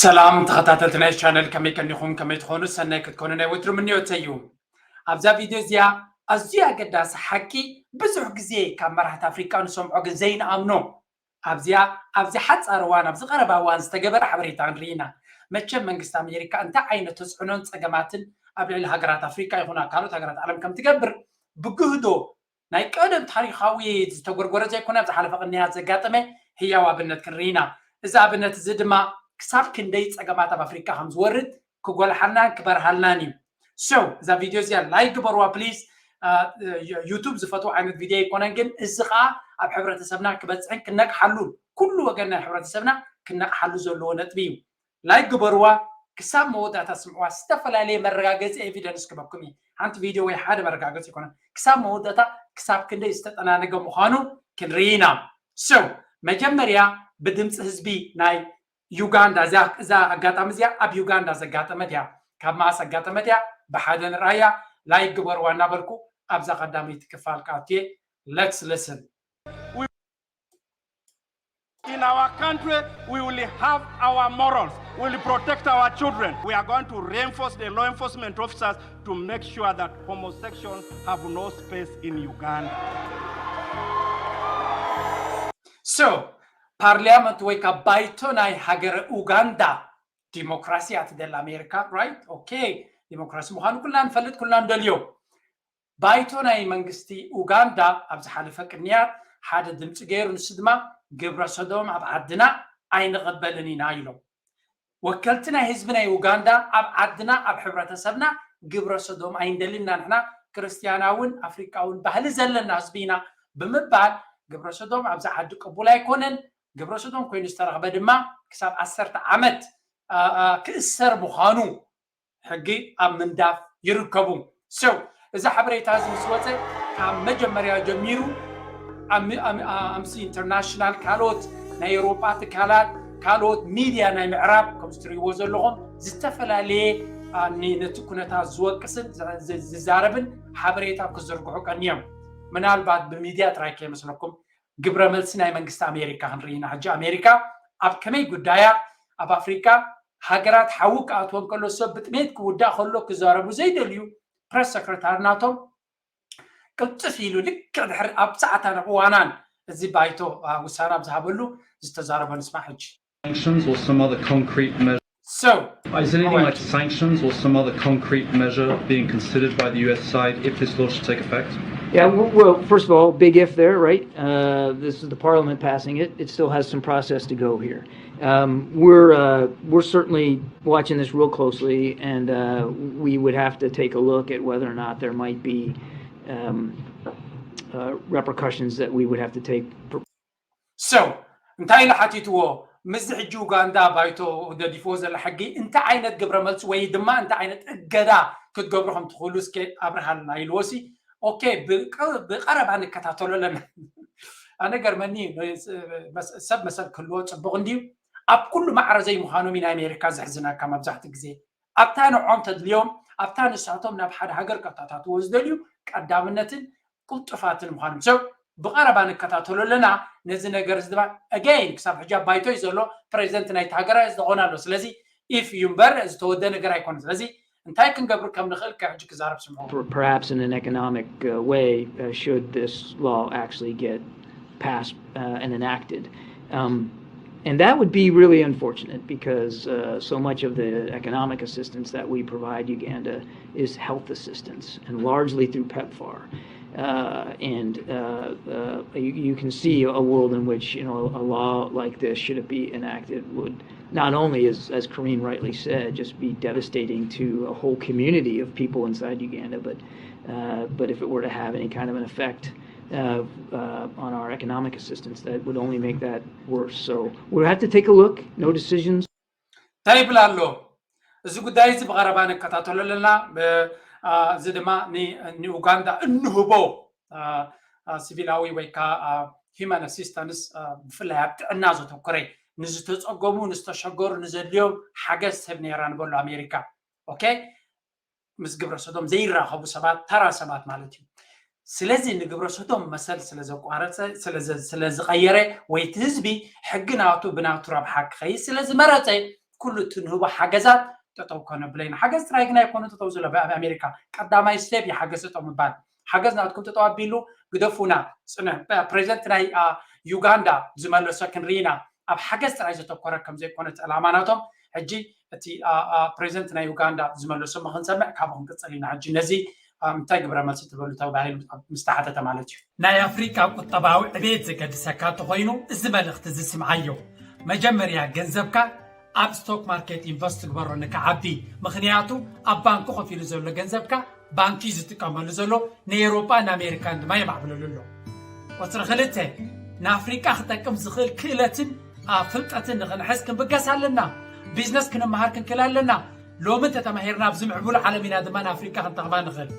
ሰላም ተኸታተልቲ ናይ ቻነል፣ ከመይ ቀኒኹም? ከመይ ትኾኑ? ሰናይ ክትኮኑ ናይ ወትሩ ምንዮተይ እዩ። ኣብዛ ቪድዮ እዚኣ ኣዝዩ ኣገዳሲ ሓቂ፣ ብዙሕ ግዜ ካብ መራሕቲ ኣፍሪቃ ንሰምዖ ግን ዘይንኣምኖ፣ ኣብዚኣ ኣብዚ ሓጻር እዋን፣ ኣብዚ ቀረባ እዋን ዝተገበረ ሓበሬታ ክንርኢ ኢና። መቸም መንግስቲ ኣሜሪካ እንታይ ዓይነት ተጽዕኖን ጸገማትን ኣብ ልዕሊ ሃገራት ኣፍሪቃ ይኹን ኣብ ካልኦት ሃገራት ዓለም ከም ትገብር ብግህዶ ናይ ቀደም ታሪኻዊ ዝተጎርጎረ ዘይኮነ፣ ኣብ ዝሓለፈ ቅንያት ዘጋጠመ ህያው ኣብነት ክንርኢ ኢና። እዚ ኣብነት እዚ ድማ ክሳብ ክንደይ ጸገማት ኣብ ኣፍሪቃ ከም ዝወርድ ክጎልሓልናን ክበርሃልናን እዩ። So እዛ ቪድዮ እዚኣ ላይክ ግበርዋ ፕሊዝ። ዩቱብ ዝፈትዎ ዓይነት ቪድዮ ኣይኮነን፣ ግን እዚ ከዓ ኣብ ሕብረተሰብና ክበፅሕን ክነቅሓሉን፣ ኩሉ ወገን ናይ ሕብረተሰብና ክነቅሓሉ ዘለዎ ነጥቢ እዩ። ላይክ ግበርዋ፣ ክሳብ መወዳእታ ስምዕዋ። ዝተፈላለየ መረጋገፂ ኤቪደንስ ክበኩም እዩ። ሓንቲ ቪድዮ ወይ ሓደ መረጋገፂ ኣይኮነን፣ ክሳብ መወዳእታ ክሳብ ክንደይ ዝተጠናነገ ምዃኑ ክንርኢ ኢና። So መጀመርያ ብድምፂ ህዝቢ ናይ ዩጋንዳ፣ እዛ ኣጋጣሚ እዚኣ ኣብ ዩጋንዳ ዘጋጠመት እያ። ካብ መኣስ ኣጋጠመት እያ? ብሓደ ንርኣያ። ላይክ ግበርዋ እናበልኩ ኣብዛ ቀዳመይቲ ክፋል ክኣቱ እየ። Let's listen. In our country, we will have our morals. We will protect our children. We are going to reinforce the law enforcement officers to make sure that homosexuals have no space in Uganda. So ፓርሊያመንት ወይ ካብ ባይቶ ናይ ሃገረ ኡጋንዳ፣ ዲሞክራሲ እያ ትደሊ ኣሜሪካ፣ right? Okay፣ ዲሞክራሲ ምዃኑ ኩልና ንፈልጥ፣ ኩልና ንደልዮ። ባይቶ ናይ መንግስቲ ኡጋንዳ ኣብ ዝሓለፈ ቅንያት ሓደ ድምፂ ገይሩ፣ ንሱ ድማ ግብረ ሰዶም ኣብ ዓድና ኣይንቕበልን ኢና ኢሎም። ወከልቲ ናይ ህዝቢ ናይ ኡጋንዳ ኣብ ዓድና፣ ኣብ ሕብረተሰብና ግብረ ሰዶም ኣይንደልን ኢና፣ ንሕና ክርስትያናውን ኣፍሪቃውን ባህሊ ዘለና ህዝቢ ኢና ብምባል፣ ግብረ ሰዶም ኣብዚ ዓዲ ቅቡል ኣይኮነን። ግብረ ሰዶም ኮይኑ ዝተረኽበ ድማ ክሳብ ዓሰርተ ዓመት ክእሰር ምዃኑ ሕጊ ኣብ ምንዳፍ ይርከቡ። So እዚ ሓበሬታ እዚ ምስ ወፀ፣ ካብ መጀመርያ ጀሚሩ ኣምሲ ኢንተርናሽናል፣ ካልኦት ናይ ኤውሮጳ ትካላት፣ ካልኦት ሚድያ ናይ ምዕራብ፣ ከምዚ ትርእይዎ ዘለኹም ዝተፈላለየ ነቲ ኩነታት ዝወቅስን ዝዛረብን ሓበሬታ ክዝርግሑ ቀንዮም። ምናልባት ብሚድያ ጥራይ ከይመስለኩም፣ ግብረ መልሲ ናይ መንግስቲ ኣሜሪካ ክንርኢ ኢና። ሕጂ ኣሜሪካ ኣብ ከመይ ጉዳያ ኣብ ኣፍሪካ ሃገራት ሓዊ ክኣትወን ከሎ፣ ሰብ ብጥሜት ክውዳእ ከሎ ክዛረቡ ዘይደልዩ ፕረስ ሰክረታሪ ናቶም ቅልጥፍ ኢሉ ልክዕ ድሕሪ ኣብ ሰዓታን ኣብ እዋናን እዚ ባይቶ ውሳነ ኣብ ዝሃበሉ ዝተዛረቦ ንስማዕ። ሕጂ sanctions or some other concrete measure So, Is anything like sanctions or some other concrete measure being considered by the U S side if this law should take effect? Yeah, w- well, first of all, big if there, right? Uh, this is the parliament passing it. It still has some process to go here. Um, we're uh, we're certainly watching this real closely, and uh, we would have to take a look at whether or not there might be um, uh, repercussions that we would have to take. So እንታይ ኢሉ ሓቲትዎ? ምስዚ ሕጂ ኡጋንዳ ባይቶ ገዲፍዎ ዘሎ ሕጊ እንታይ ዓይነት ግብረ መልሲ ወይ ድማ እንታይ ዓይነት እገዳ ክትገብሩ ከም ትኽእሉ እስከ ኣብርሃልና ኢልዎ ሲ። ኦኬ፣ ብቀረባ ንከታተሎ ኣለና። ኣነ ገርመኒ፣ ሰብ መሰል ክህልዎ ፅቡቕ እንድዩ። ኣብ ኩሉ ማዕረ ዘይምዃኖም ኢና ኣሜሪካ ዘሕዝነካ። መብዛሕትኡ ግዜ ኣብታ ንዖም ተድልዮም፣ ኣብታ ንሳቶም ናብ ሓደ ሃገር ከታታትዎ ዝደልዩ ቀዳምነትን ቅልጡፋትን ምዃኖም ሰብ ብቐረባ ንከታተሎ ኣለና። ነዚ ነገር እዚ ድማ again ክሳብ ሕጂ ኣብ ባይቶ እዩ ዘሎ። ፕሬዚደንት ናይቲ ሃገር ዝኾነ ኣሎ። ስለዚ if እዩ እምበር ዝተወደ ነገር ኣይኮነ። ስለዚ እንታይ ክንገብር ከም ንኽእል ከሕጂ ክዛረብ ስምዑ። Perhaps in an economic uh, way, uh, should this law actually get passed uh, and enacted. Um, and that would be really unfortunate because uh, so much of the economic assistance that we provide Uganda is health assistance and largely through PEPFAR. Uh, and uh, uh, you, you, can see a world in which you know a law like this, should it be enacted, would not only, as, as Karine rightly said, just be devastating to a whole community of people inside Uganda, but uh, but if it were to have any kind of an effect uh, uh, on our economic assistance, that would only make that worse. So we have to take a look. No decisions. እንታይ ይብል ኣሎ? እዚ ጉዳይ እዚ ብቐረባ ንከታተሎ ኣለና። እዚ ድማ ንኡጋንዳ እንህቦ ሲቪላዊ ወይ ከዓ ሂማን ኣሲስታንስ፣ ብፍላይ ኣብ ጥዕና ዘተኮረ፣ ንዝተፀገሙ፣ ንዝተሸገሩ፣ ንዘድልዮም ሓገዝ ሰብ ነይራ ንበሉ ኣሜሪካ። ኦኬ፣ ምስ ግብረ ሰዶም ዘይራኸቡ ሰባት፣ ተራ ሰባት ማለት እዩ። ስለዚ ንግብረ ሰዶም መሰል ስለዘቋረፀ፣ ስለዝቀየረ፣ ወይ እቲ ህዝቢ ሕጊ ናቱ ብናቱ ረብሓ ክኸይድ ስለዝመረፀ፣ ኩሉ እቲ ንህቦ ሓገዛት ጠጠው ከነብሎ ኢና። ሓገዝ ጥራይ ግን ኣይኮነ ጠጠው ዝሎ ኣብ ኣሜሪካ ቀዳማይ ስቴፕ እዩ ሓገዝ ጠጠው ምባል። ሓገዝ ናትኩም ጠጠው ኣቢሉ ግደፉና። ጽንሕ ፕሬዚደንት ናይ ዩጋንዳ ዝመለሶ ክንርኢና ኣብ ሓገዝ ጥራይ ዘተኮረ ከም ዘይኮነ እቲ ዕላማ ናቶም። ሕጂ እቲ ፕሬዚደንት ናይ ዩጋንዳ ዝመለሶ ክንሰምዕ ካብኡ ክንቅጽል ኢና። ሕጂ ነዚ እንታይ ግብረ መልሲ ትበሉ ተባሂሉ ምስ ተሓተተ ማለት እዩ። ናይ ኣፍሪቃ ቁጠባዊ ዕቤት ዘገድሰካ እንተኾይኑ እዚ መልእኽቲ እዚ ስምዓዮ። መጀመርያ ገንዘብካ ኣብ ስቶክ ማርኬት ኢንቨስት ትግበሮ ንክዓቢ። ምኽንያቱ ኣብ ባንኪ ኮፍ ኢሉ ዘሎ ገንዘብካ ባንኪ ዝጥቀመሉ ዘሎ ንኤውሮጳ ንኣሜሪካን ድማ የማዕብለሉ ኣሎ። ቁፅሪ ክልተ ንኣፍሪቃ ክጠቅም ዝኽእል ክእለትን ፍልጠትን ንኽንሕዝ ክንብገስ ኣለና። ቢዝነስ ክንመሃር ክንክእል ኣለና። ሎሚ እንተተማሂርና ኣብዚ ምዕቡል ዓለም ኢና ድማ ንኣፍሪቃ ክንጠቕማ ንኽእል።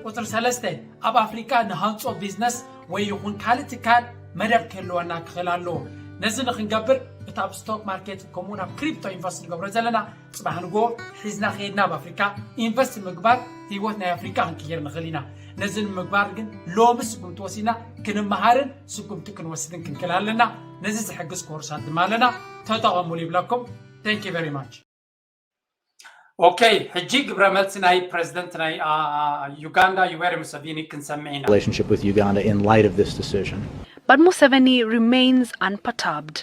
ቁፅሪ ሰለስተ ኣብ ኣፍሪቃ ንሃንፆ ቢዝነስ ወይ ይኹን ካልእ ትካል መደብ ክህልወና ክኽእል ኣለዎ። ነዚ ንክንገብር እቲ ኣብ ስቶክ ማርኬት ከምኡውን ኣብ ክሪፕቶ ኢንቨስት ንገብሮ ዘለና ፅባሕ ንጎ ሒዝና ከይድና ኣብ ኣፍሪካ ኢንቨስት ምግባር ህይወት ናይ ኣፍሪካ ክንቅይር ንኽእል ኢና። ነዚ ንምግባር ግን ሎሚ ስጉምቲ ወሲድና ክንመሃርን ስጉምቲ ክንወስድን ክንክእል ኣለና። ነዚ ዝሕግዝ ኮርሳት ድማ ኣለና። ተጠቐሙሉ ይብለኩም። Thank you very much። ኦኬ፣ ሕጂ ግብረ መልሲ ናይ ፕሬዚደንት ናይ ዩጋንዳ ዩዌሪ ሙሰቪኒ ክንሰምዕ ኢና። Relationship with Uganda in light of this decision. But Museveni remains unperturbed.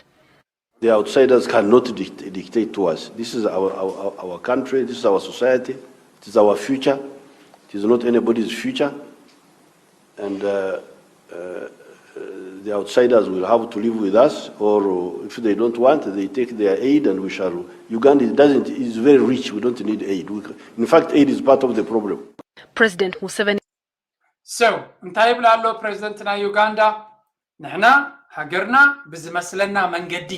The outsiders cannot dict- dictate to us. This is our, our, our country, this is our society, it is our future, it is not anybody's future. And uh, uh, the outsiders will have to live with us, or if they don't want, they take their aid and we shall. Uganda doesn't, is very rich, we don't need aid. We, in fact, aid is part of the problem. President Museveni So እንታይ ይብል ኣሎ ፕሬዚደንት ናይ ዩጋንዳ? ንሕና ሃገርና ብዝመስለና መንገዲ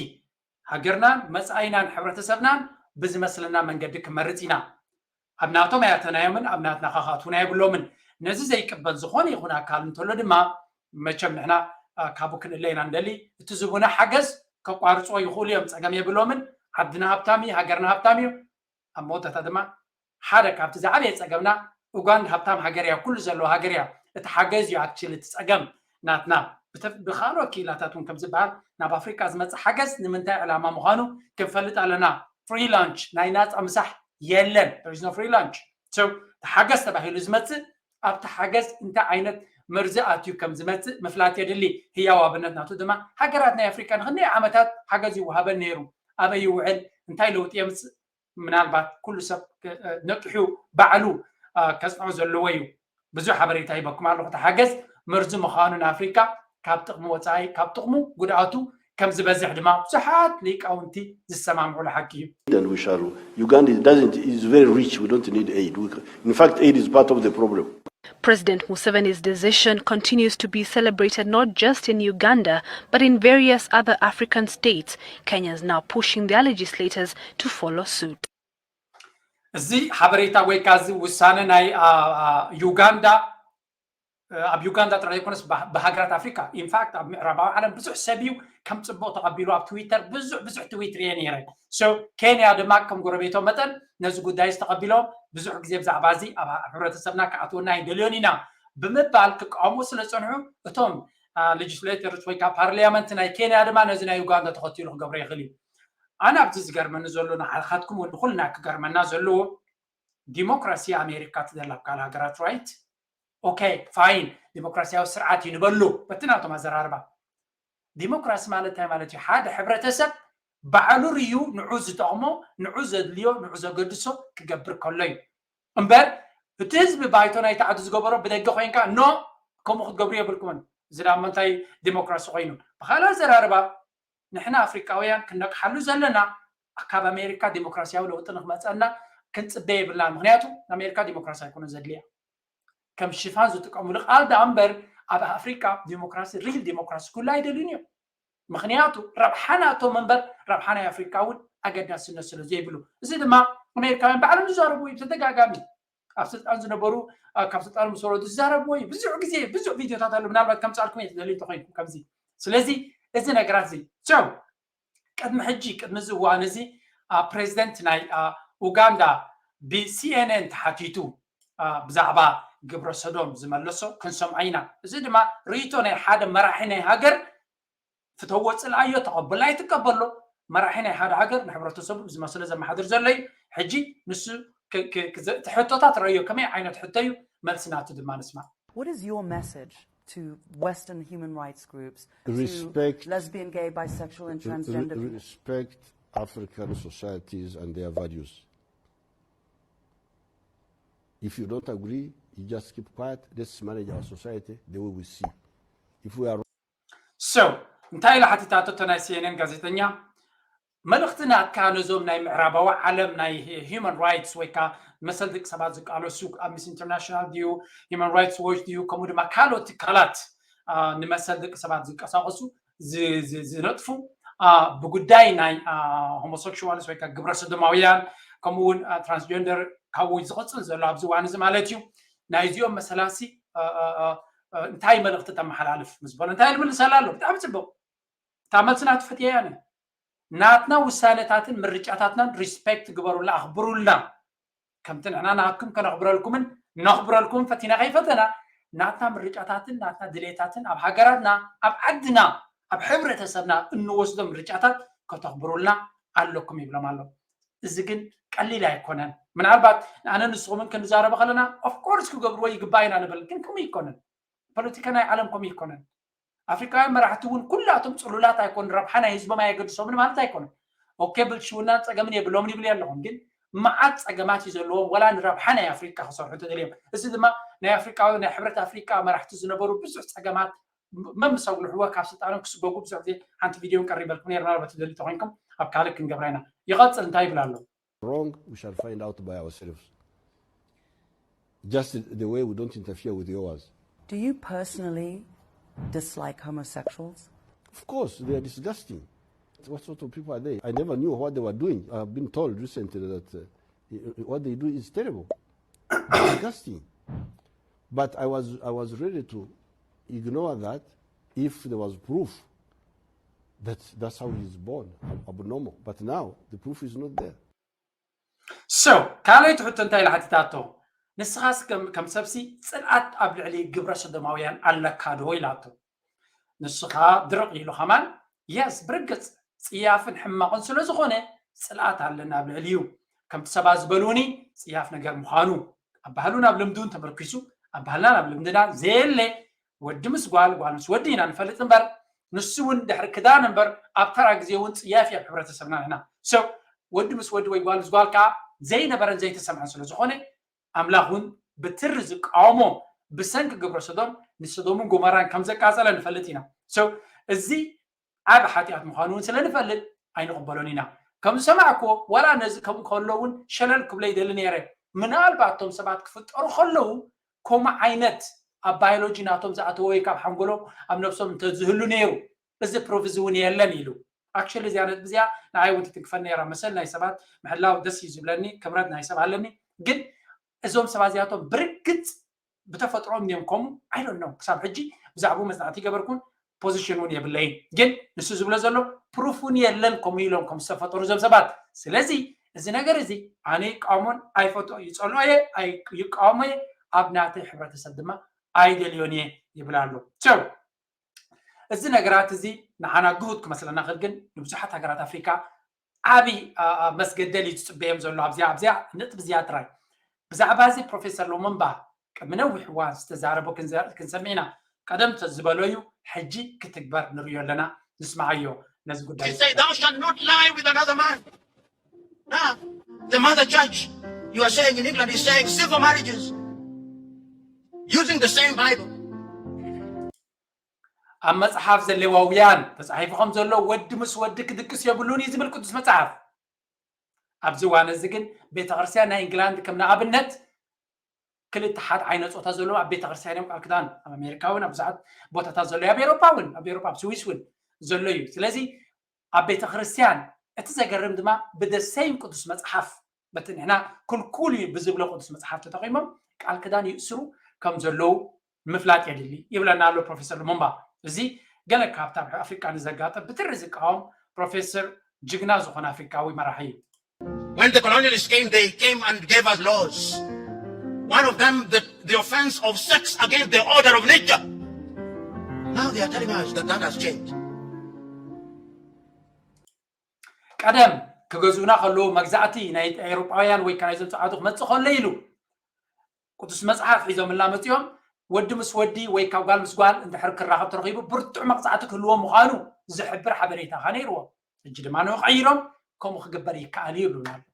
ሃገርናን መጻኢናን ሕብረተሰብናን ብዝመስለና መንገዲ ክመርጽ ኢና። ኣብ ናቶም ኣያተናዮምን ኣብ ናትና ካኻትውና የብሎምን። ነዚ ዘይቅበል ዝኾነ ይኹን ኣካል እንተሎ ድማ መቸም ንሕና ካብኡ ክንእለ ኢና እንደሊ። እቲ ዝቡና ሓገዝ ከቋርጾ ይኽእሉ እዮም፣ ጸገም የብሎምን። ዓድና ሃብታም እዩ፣ ሃገርና ሃብታም እዩ። ኣብ መወዳእታ ድማ ሓደ ካብቲ ዝዓበየ ጸገምና ኡጋንዳ ሃብታም ሃገር እያ፣ ኩሉ ዘለዎ ሃገር እያ። እቲ ሓገዝ እዩ ኣክችል እቲ ጸገም ናትና። ብኻልኦ ክኢላታት እውን ከም ዝበሃል ናብ ኣፍሪቃ ዝመጽእ ሓገዝ ንምንታይ ዕላማ ምዃኑ ክንፈልጥ ኣለና። ፍሪ ላንች ናይ ናጻ ምሳሕ የለን። There is no free lunch። So እቲ ሓገዝ ተባሂሉ ዝመጽእ ኣብቲ ሓገዝ እንታይ ዓይነት መርዚ ኣትዩ ከም ዝመጽእ ምፍላጥ የድሊ። ህያው ኣብነት ናቱ ድማ ሃገራት ናይ ኣፍሪቃ ንክንደይ ዓመታት ሓገዝ ይወሃበን ነይሩ። ኣበይ ይውዕል? እንታይ ለውጢ የምጽእ? ምናልባት ኩሉ ሰብ ነቂሑ ባዕሉ ከጽንዖ ዘለዎ እዩ። ብዙሕ ሓበሬታ ሂበኩም ኣለኹ። እቲ ሓገዝ መርዚ ምዃኑ ንኣፍሪቃ ካብ ጥቕሚ ወጻኢ ካብ ጥቕሙ ጉድኣቱ ከም ዝበዝሕ ድማ ብዙሓት ሊቃውንቲ ዝሰማምዑሉ ሓቂ እዩ። And we shall. Uganda doesn't is very rich. We don't need aid. We, in fact, aid is part of the problem. President Museveni's decision continues to be celebrated not just in Uganda, but in various other African states. Kenya is now pushing their legislators to follow suit. እዚ ሓበሬታ ወይ ከዓ እዚ ውሳነ ናይ ዩጋንዳ ኣብ ዩጋንዳ ጥራይ ዘይኮነስ ብሃገራት ኣፍሪካ ኢንፋክት ኣብ ምዕራባዊ ዓለም ብዙሕ ሰብ እዩ ከም ፅቡቅ ተቐቢሉ ኣብ ትዊተር ብዙሕ ብዙሕ ትዊት ርየ ነይረ። ኬንያ ድማ ከም ጎረቤቶ መጠን ነዚ ጉዳይ ዝተቐቢሎም ብዙሕ ግዜ ብዛዕባ እዚ ኣብ ሕብረተሰብና ክኣትወና ኣይደልዮን ኢና ብምባል ክቃወሙ ስለ ዝፀንሑ እቶም ሌጅስሌተርስ ወይ ከዓ ፓርላመንት ናይ ኬንያ ድማ ነዚ ናይ ዩጋንዳ ተኸቲሉ ክገብሮ ይኽእል እዩ። ኣነ ኣብዚ ዝገርመኒ ዘሎ ንዓልካትኩም ንኩልና ክገርመና ዘለዎ ዲሞክራሲ ኣሜሪካ ትደላ ኣብ ካልእ ሃገራት ራይት ኦኬ ፋይን ዲሞክራሲያዊ ስርዓት እዩ ንበሉ በቲ ናቶም ኣዘራርባ። ዲሞክራሲ ማለት እንታይ ማለት እዩ? ሓደ ሕብረተሰብ ባዕሉ ርዩ ንዑ ዝጠቕሞ ንዑ ዘድልዮ ንዑ ዘገድሶ ክገብር ከሎ እዩ እምበር እቲ ህዝቢ ባይቶ ናይቲ ዓዲ ዝገበሮ ብደገ ኮይንካ ኖ ከምኡ ክትገብሩ የብልኩምን። እዚ ዳሞ እንታይ ዲሞክራሲ ኮይኑ? ብካልእ ኣዘራርባ ንሕና ኣፍሪቃውያን ክነቅሓሉ ዘለና ካብ ኣሜሪካ ዲሞክራሲያዊ ለውጢ ንክመፀና ክንፅበ የብልናን። ምክንያቱ ንኣሜሪካ ዲሞክራሲ ኣይኮነ ዘድልያ ከም ሽፋን ዝጥቀምሉ ቃል ዳኣ እምበር ኣብ ኣፍሪቃ ዲሞክራሲ ሪል ዲሞክራሲ ኩሉ ኣይደልዩን እዮም። ምክንያቱ ረብሓ ናቶም እምበር ረብሓ ናይ ኣፍሪቃ እውን ኣገዳስነት ስለ ዘይብሉ እዚ ድማ ኣሜሪካውያን ባዕሎም ዝዛረቡ እዩ ብተደጋጋሚ ኣብ ስልጣን ዝነበሩ ካብ ስልጣን ምስ ወረዱ ዝዛረብዎ እዩ። ብዙሕ ግዜ ብዙሕ ቪድዮታት ኣሎ ምናልባት ከምፃልኩም እየ ትደልዩ እንተኮይንኩም ከምዚ። ስለዚ እዚ ነገራት እዚ ሶ ቅድሚ ሕጂ ቅድሚ እዚ እዋን እዚ ፕሬዚደንት ናይ ኡጋንዳ ብሲኤንኤን ተሓቲቱ ብዛዕባ ግብረ ሰዶም ዝመለሶ ክንሰምዖ ኢና። እዚ ድማ ርእይቶ ናይ ሓደ መራሒ ናይ ሃገር ፍተዎ ፅልኣዮ ተቐበሎ ኣይትቀበሎ መራሒ ናይ ሓደ ሃገር ንሕብረተሰቡ ብዝመስሎ ዘመሓድር ዘሎ እዩ። ሕጂ ንሱ ክ- ክ- ክዘ- እቲ ሕቶታት ረእዮ ከመይ ዓይነት ሕቶ እዩ፣ መልሲ ናቱ ድማ ንስማዕ። What is your message to Western human rights groups, to Respect- lesbian, gay, bisexual, and transgender people? Respect African societies and their values. If you don't agree, you just keep quiet. Let's manage our society the way we see. If we are So እንታይ ኢላ ሓቲታቶ እቶ ናይ ሲኤንኤን ጋዜጠኛ? መልእኽቲ ናትካ ነዞም ናይ ምዕራባዊ ዓለም ናይ human rights ወይ ከዓ መሰል ደቂ ሰባት ዝቃለሱ ኣብ ሚስ ኢንተርናሽናል ድዩ፣ human rights watch ድዩ፣ ከምኡ ድማ ካልኦት ትካላት ንመሰል ደቂ ሰባት ዝንቀሳቐሱ ዝነጥፉ ብጉዳይ ናይ ሆሞሴክሹዋልስ ወይ ግብረ ሰዶማውያን ከምኡ እውን ትራንስጀንደር ካብኡ ዝቕፅል ዘሎ ኣብዚ እዋን እዚ ማለት እዩ። ናይዚኦም መሰላሲ እንታይ መልእኽቲ ተመሓላልፍ ምስ በሎ እንታይ ልምልሰላ ኣሎ? ብጣዕሚ ፅቡቕ። እታ መልሲ ናቱ ፈትየያ ኣነ። ናትና ውሳነታትን ምርጫታትናን ሪስፔክት ግበሩልና፣ ኣኽብሩልና። ከምቲ ንሕና ናትኩም ከነኽብረልኩምን ነኽብረልኩምን ፈቲና ከይፈተና ናትና ምርጫታትን ናትና ድሌታትን ኣብ ሃገራትና ኣብ ዓድና ኣብ ሕብረተሰብና እንወስዶ ምርጫታት ከተኽብሩልና ኣለኩም ይብሎም ኣሎ። እዚ ግን ቀሊል ኣይኮነን። ምናልባት ኣነ ንስኹምን ክንዛረበ ከለና ኦፍኮርስ ክገብርዎ ይግባእ ኢና ንብል፣ ግን ከምኡ ይኮነን። ፖለቲካ ናይ ዓለም ከምኡ ይኮነን። ኣፍሪካውያን መራሕቲ እውን ኩላቶም ፅሉላት ኣይኮኑን፣ ረብሓ ናይ ህዝቦም ኣየገድሶምን ማለት ኣይኮነን። ኦኬ ብልሽውናን ፀገምን የብሎምን ይብል ኣለኹም፣ ግን መዓት ፀገማት እዩ ዘለዎም፣ ወላ ንረብሓ ናይ ኣፍሪካ ክሰርሑ እንተደልዮም። እዚ ድማ ናይ ኣፍሪካዊ ናይ ሕብረት ኣፍሪካ መራሕቲ ዝነበሩ ብዙሕ ፀገማት መምስ ኣጉልሕዎ ካብ ስልጣኖም ክስጎጉ ብዙሕ ግዜ ሓንቲ ቪድዮ ቀሪበልኩም ነይርና። በቲ ደሊ ተኮይንኩም ኣብ ካልእ ክንገብራ ኢና። ይቐፅል እንታይ ይብል ኣሎ? Wrong, we shall find out by ourselves. Just the way we don't interfere with yours. Do you personally dislike homosexuals? Of course, they are disgusting. What sort of people are they? I never knew what they were doing. I have been told recently that uh, what they do is terrible, disgusting. But I was I was ready to ignore that if there was proof that that's how he's born, ab- abnormal. But now the proof is not there. So ካልኣይቲ ሕቶ እንታይ ኢላ ሓቲታቶ? ንስኻስ ከም ከም ሰብሲ ፅልኣት ኣብ ልዕሊ ግብረ ሰዶማውያን ኣለካ ዶ ኢላቶ። ንስኻ ድርቕ ኢሉ ከማን የስ ብርግፅ ፅያፍን ሕማቕን ስለ ዝኾነ ፅልኣት ኣለና ኣብ ልዕሊኡ። ከምቲ ሰባት ዝበልውኒ ፅያፍ ነገር ምዃኑ ኣብ ባህሉን ኣብ ልምዱን ተመርኪሱ ኣብ ባህልናን ኣብ ልምድናን ዘየለ ወዲ ምስ ጓል ጓል ምስ ወዲ ኢና ንፈልጥ እምበር ንሱ እውን ድሕሪ ክዳን እምበር ኣብ ተራ ግዜ እውን ፅያፍ እዩ ኣብ ሕብረተሰብና ንሕና። So ወዲ ምስ ወዲ ወይ ጓል ምስ ጓል ከዓ ዘይነበረን ዘይተሰምዐን ስለ ዝኾነ ኣምላኽ እውን ብትሪ ዝቃወሞ ብሰንኪ ግብረ ሰዶም ንሰዶምን ጎመራን ከም ዘቃፀለ ንፈልጥ ኢና። So እዚ ዓቢ ሓጢኣት ምዃኑ እውን ስለ ንፈልጥ ኣይንቕበሎን ኢና። ከም ዝሰማዕክዎ ዋላ ነዚ ከምኡ ከሎ እውን ሸለል ክብሎ ይደሊ ነይረ። ምናልባት እቶም ሰባት ክፍጠሩ ከለዉ ከምኡ ዓይነት ኣብ ባዮሎጂ ናቶም ዝኣተወ ወይ ካብ ሓንጎሎም ኣብ ነብሶም እንተዝህሉ ነይሩ እዚ ፕሩፍ እዚ እውን የለን ኢሉ። ኣክቹሊ እዚኣ ነጥቢ እዚኣ ንዓይ እውን ትትንክፈኒ ነይራ። መሰል ናይ ሰባት ምሕላው ደስ እዩ ዝብለኒ፣ ክብረት ናይ ሰብ ኣለኒ። ግን እዞም ሰባት እዚኣቶም ብርግፅ ብተፈጥሮም እዮም ከምኡ I don't know። ክሳብ ሕጂ ብዛዕባኡ መፅናዕቲ ይገበርኩን ፖዚሽን እውን የብለይን። ግን ንሱ ዝብሎ ዘሎ ፕሩፍ እውን የለን ከምኡ ኢሎም ከም ዝተፈጠሩ እዞም ሰባት። ስለዚ እዚ ነገር እዚ ኣነ ይቃወሞን ኣይፈትኦ ይፀልኦ እየ ኣይ- ይቃወሞ እየ ኣብ ናተይ ሕብረተሰብ ድማ ኣይደልዮን እየ ይብል ኣሎ። So እዚ ነገራት እዚ ንዓና ግሁድ ክመስለና ክእል፣ ግን ንብዙሓት ሃገራት ኣፍሪካ ዓብይ አ- አ- መስገደል እዩ ዝፅበዮም ዘሎ። ኣብዚኣ ኣብዚኣ ነጥቢ እዚኣ ጥራይ ብዛዕባ እዚ ፕሮፌሰር ሎሞምባ ቅድሚ ነዊሕ እዋን ዝተዛረቦ ክንዘ- ክንሰምዕ ኢና። ቀደም ተ- ዝበሎ እዩ፣ ሕጂ ክትግበር ንርእዮ ኣለና። ንስማዓዮ ነዚ ጉዳይ። He said, "Thou shalt not lie with another man." Now, the mother church, you are saying in England, is saying civil marriages using the same Bible. ኣብ መጽሓፍ ዘሌዋውያን ተጻሒፉ ከም ዘሎ ወዲ ምስ ወዲ ክድቅስ የብሉን እዩ ዝብል ቅዱስ መጽሓፍ። ኣብዚ እዋን እዚ ግን ቤተ ክርስቲያን ናይ ኢንግላንድ ከም ንኣብነት ክልተ ሓደ ዓይነት ጾታ ዘለዎም ኣብ ቤተ ክርስቲያን እዮም ቃል ክዳን ኣብ ኣሜሪካ እውን ኣብ ብዙሓት ቦታታት ዘሎ ኣብ ኤሮፓ እውን ኣብ ኤሮፓ ኣብ ስዊስ እውን ዘሎ እዩ። ስለዚ ኣብ ቤተ ክርስቲያን እቲ ዘገርም ድማ ብደሰይም ቅዱስ መጽሓፍ በቲ ንሕና ክልኩል እዩ ብዝብሎ ቅዱስ መጽሓፍ ተጠቒሞም ቃል ክዳን ይእስሩ ከም ዘለዉ ምፍላጥ የድሊ ይብለና ኣሎ ፕሮፌሰር ሉሙምባ። እዚ ገለ ካብቲ ኣብ ኣፍሪቃ ንዘጋጥም ብትሪ ዝቃወም ፕሮፌሰር ጅግና ዝኾነ ኣፍሪቃዊ መራሒ እዩ። When the colonialists came, they came and gave us laws. One of them, the, the offense of sex against the order of nature. Now they are telling us that that has changed. ቀደም ክገዝኡና ከለዉ መግዛእቲ ናይ ኤውሮጳውያን ወይ ከ ናይዞም ጸዓቱ ክመጽእ ከሎ ኢሉ ቅዱስ መጽሓፍ ሒዞምልና መጺኦም። ወዲ ምስ ወዲ ወይ ካብ ጓል ምስ ጓል እንድሕር ክራኸብ ተረኺቡ ብርቱዕ መቕጻዕቲ ክህልዎ ምዃኑ ዝሕብር ሓበሬታ ከ ነይርዎ። ሕጂ ድማ ንኡ ቀይሮም ከምኡ ክግበር ይከኣል እዩ ይብሉና ኣለዉ።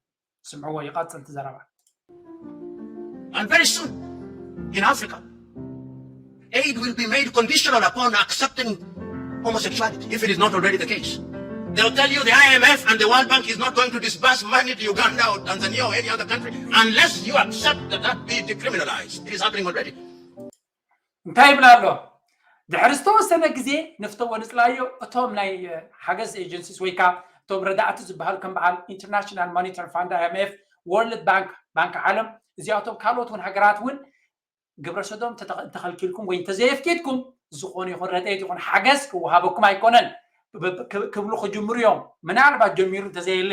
ስምዕዎ፣ ይቐጽል እቲ ዘረባ። And very soon, in Africa, aid will be made conditional upon accepting homosexuality if it is not already the case. They'll tell you the I M F and the World Bank is not going to disburse money to Uganda or Tanzania or any other country unless you accept that that be decriminalized. It is happening already. እንታይ ይብላ ኣሎ? ድሕሪ ዝተወሰነ ግዜ ንፍተዎ ንጽላዮ፣ እቶም ናይ ሓገዝ ኤጀንሲስ ወይ ከዓ እቶም ረዳእቲ ዝበሃል ከም በዓል ኢንተርናሽናል ሞኒተር ፋንድ፣ I M F፣ ወርልድ ባንክ፣ ባንክ ዓለም፣ እዚኣቶም ካልኦት እውን ሃገራት እውን ግብረ ሰዶም እንተኸልኪልኩም ወይ እንተዘየፍቂድኩም ዝኾነ ይኹን ረድኤት ይኹን ሓገዝ ክወሃበኩም ኣይኮነን ክብሉ ክጅምሩ እዮም። ምናልባት ጀሚሩ እንተዘየለ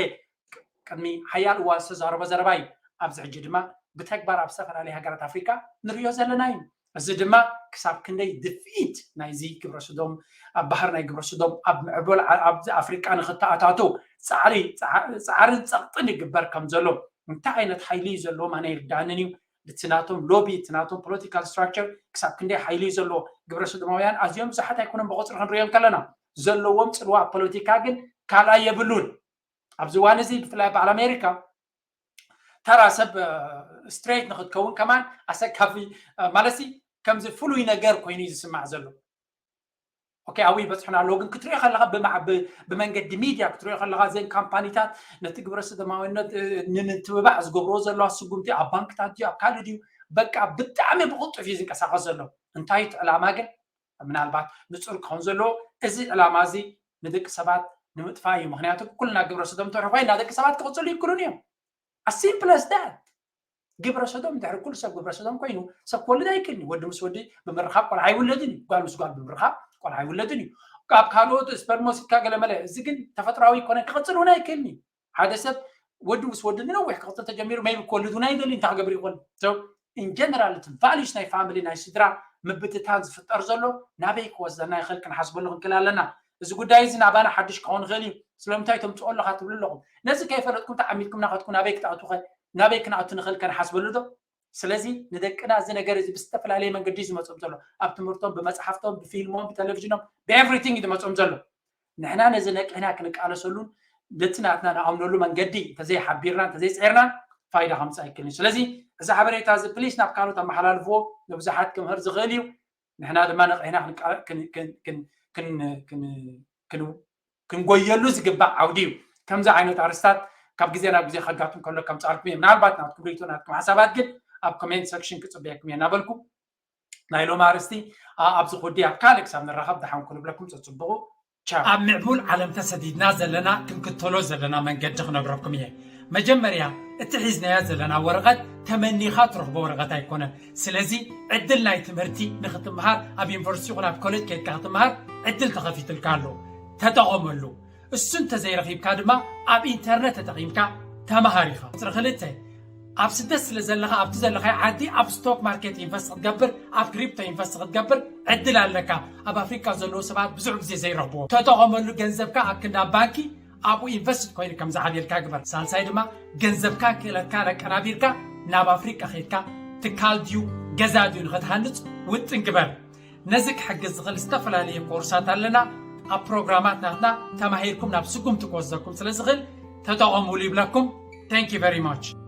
ቅድሚ ሓያል እዋን ዝተዛረቦ ዘረባ እዩ። ኣብዚ ሕጂ ድማ ብተግባር ኣብ ዝተፈላለዩ ሃገራት ኣፍሪካ ንሪኦ ዘለና እዩ። እዚ ድማ ክሳብ ክንደይ ድፍኢት ናይዚ ግብረ ሰዶም ኣብ ባህር ናይ ግብረ ሰዶም ኣብ ምዕበል ኣብዚ ኣፍሪቃ ንክተኣታተው ፃዕሪ ፃዕርን ፀቕጥን ይግበር ከም ዘሎ እንታይ ዓይነት ሓይሊ እዩ ዘለዎም ኣነ ይርዳእንን እዩ። እቲ ናቶም ሎቢ እቲ ናቶም ፖለቲካል ስትራክቸር ክሳብ ክንደይ ሓይሊ እዩ ዘለዎ። ግብረ ሰዶማውያን ኣዝዮም ብዙሓት ኣይኮነን ብቁፅሪ ክንሪኦም ከለና ዘለዎም ፅልዋ ኣብ ፖለቲካ ግን ካልኣይ የብሉን። ኣብዚ እዋን እዚ ብፍላይ በዓል ኣሜሪካ ተራ ሰብ ስትሬት ንክትከውን ከማን ኣሰካፊ ማለት ከምዚ ፍሉይ ነገር ኮይኑ እዩ ዝስማዕ ዘሎ። ኦኬ ኣብኡ ይበፅሑና ኣለዉ ግን ክትሪኦ ከለካ ብመንገዲ ሚድያ ክትሪኦ ከለካ እዘን ካምፓኒታት ነቲ ግብረ ሰዶማዊነት ንምትብባዕ ዝገብርዎ ዘለዋ ስጉምቲ ኣብ ባንክታት ድዩ ኣብ ካልእ ድዩ በቃ ብጣዕሚ ብቅልጡፍ እዩ ዝንቀሳቀስ ዘሎ። እንታይ እቲ ዕላማ ግን ምናልባት ንፁር ክኸውን ዘለዎ እዚ ዕላማ እዚ ንደቂ ሰባት ንምጥፋእ እዩ። ምክንያቱ ኩልና ግብረ ሰዶም ተርሑ ኮይና ደቂ ሰባት ክቅፅሉ ይክሉን እዮም። As simple as that። ግብረ ሰዶም ድሕሪ ኩሉ ሰብ ግብረ ሰዶም ኮይኑ ሰብ ክወልድ ኣይክእልን እዩ። ወዲ ምስ ወዲ ብምርኻብ ቆልዓ ኣይውለድን እዩ። ጓል ምስ ጓል ብምርኻብ ቆልዓ ኣይውለድን እዩ። ካብ ካልኦት ስፐርም ወሲድካ ገለመለ እዚ ግን ተፈጥራዊ ይኮነ ክቅፅል እውን ኣይክእልን እዩ። ሓደ ሰብ ወዲ ምስ ወዲ ንነዊሕ ክቅፅል ተጀሚሩ maybe ክወልድ እውን ኣይደሊ እንታይ ክገብር ይኮን። So in general እቲ ቫሉስ ናይ ፋሚሊ ናይ ስድራ ምብትታን ዝፍጠር ዘሎ ናበይ ክወስደና ይኽእል ክንሓስበሉ ክንክእል ኣለና። እዚ ጉዳይ እዚ ናባና ሓድሽ ክኸውን ይኽእል እዩ። ስለምንታይ ተምፅኦ ኣለካ ትብሉ ኣለኹም። ነዚ ከይፈለጥኩም ተዓሚልኩም ናኸትኩም ናበይ ክትኣትዉ ናበይ ክንኣቱ ንኽእል ከንሓስበሉ ዶ? ስለዚ ንደቅና እዚ ነገር እዚ ብዝተፈላለየ መንገዲ እዩ ዝመፅኦም ዘሎ። ኣብ ትምህርቶም፣ ብመፅሓፍቶም፣ ብፊልሞም፣ ብቴሌቪዥኖም፣ ብኤቭሪቲንግ እዩ ዝመፅኦም ዘሎ። ንሕና ነዚ ነቂሕና ክንቃለሰሉን ነቲ ናትና ንኣምነሉ መንገዲ እንተዘይሓቢርና እንተዘይፅዒርና ፋይዳ ከምፅእ ኣይክእልን። ስለዚ እዚ ሓበሬታ እዚ ፕሊስ ናብ ካልኦት ኣመሓላልፍዎ ንብዙሓት ክምህር ዝኽእል እዩ። ንሕና ድማ ነቂሕና ክንጎየሉ ዝግባእ ዓውዲ እዩ። ከምዚ ዓይነት ኣርስታት ካብ ግዜ ናብ ግዜ ከጋጥም ከሎ ከምፅኣልኩም እየ። ምናልባት ናትኩም ርእይቶ ናትኩም ሓሳባት ግን ኣብ ኮሜንት ሰክሽን ክፅበየኩም እየ እናበልኩ ናይ ሎሚ ኣርስቲ ኣብዚ ኩዲ ኣብ ካልእ ክሳብ ንራኸብ ደሓን ኩኑ ብለኩም ፀፅብቑ። ቻው። ኣብ ምዕቡል ዓለም ተሰዲድና ዘለና ክንክተሎ ዘለና መንገዲ ክነግረኩም እየ። መጀመርያ እቲ ሒዝናዮ ዘለና ወረቐት ተመኒኻ ትረኽቦ ወረቐት ኣይኮነን። ስለዚ ዕድል ናይ ትምህርቲ ንክትምሃር ኣብ ዩኒቨርሲቲ ይኹን ኣብ ኮሌጅ ከይድካ ክትምሃር ዕድል ተኸፊትልካ ኣሎ። ተጠቐመሉ። እሱ እንተዘይረኺብካ ድማ ኣብ ኢንተርነት ተጠቒምካ ተምሃር ኢኻ። ቁፅሪ ክልተ ኣብ ስደት ስለ ዘለኻ ኣብቲ ዘለኻዮ ዓዲ ኣብ ስቶክ ማርኬት ኢንቨስት ክትገብር ኣብ ክሪፕቶ ኢንቨስት ክትገብር ዕድል ኣለካ። ኣብ ኣፍሪቃ ዘለዉ ሰባት ብዙሕ ግዜ ዘይረኽብዎ ተጠቐመሉ። ገንዘብካ ኣብ ክንዲ ኣብ ባንኪ ኣብኡ ኢንቨስት ኮይኑ ከም ዝዓብየልካ ግበር። ሳልሳይ ድማ ገንዘብካ ክእለትካ ለቀናቢርካ ናብ ኣፍሪቃ ከይድካ ትካል ድዩ ገዛ ድዩ ንኽትሃንፅ ውጥን ግበር። ነዚ ክሕግዝ ዝኽእል ዝተፈላለዩ ኮርሳት ኣለና። ኣብ ፕሮግራማት ናትና ተማሂርኩም ናብ ስጉምቲ ክወስደኩም ስለ ዝኽእል ተጠቐሙሉ ይብለኩም። Thank you very much።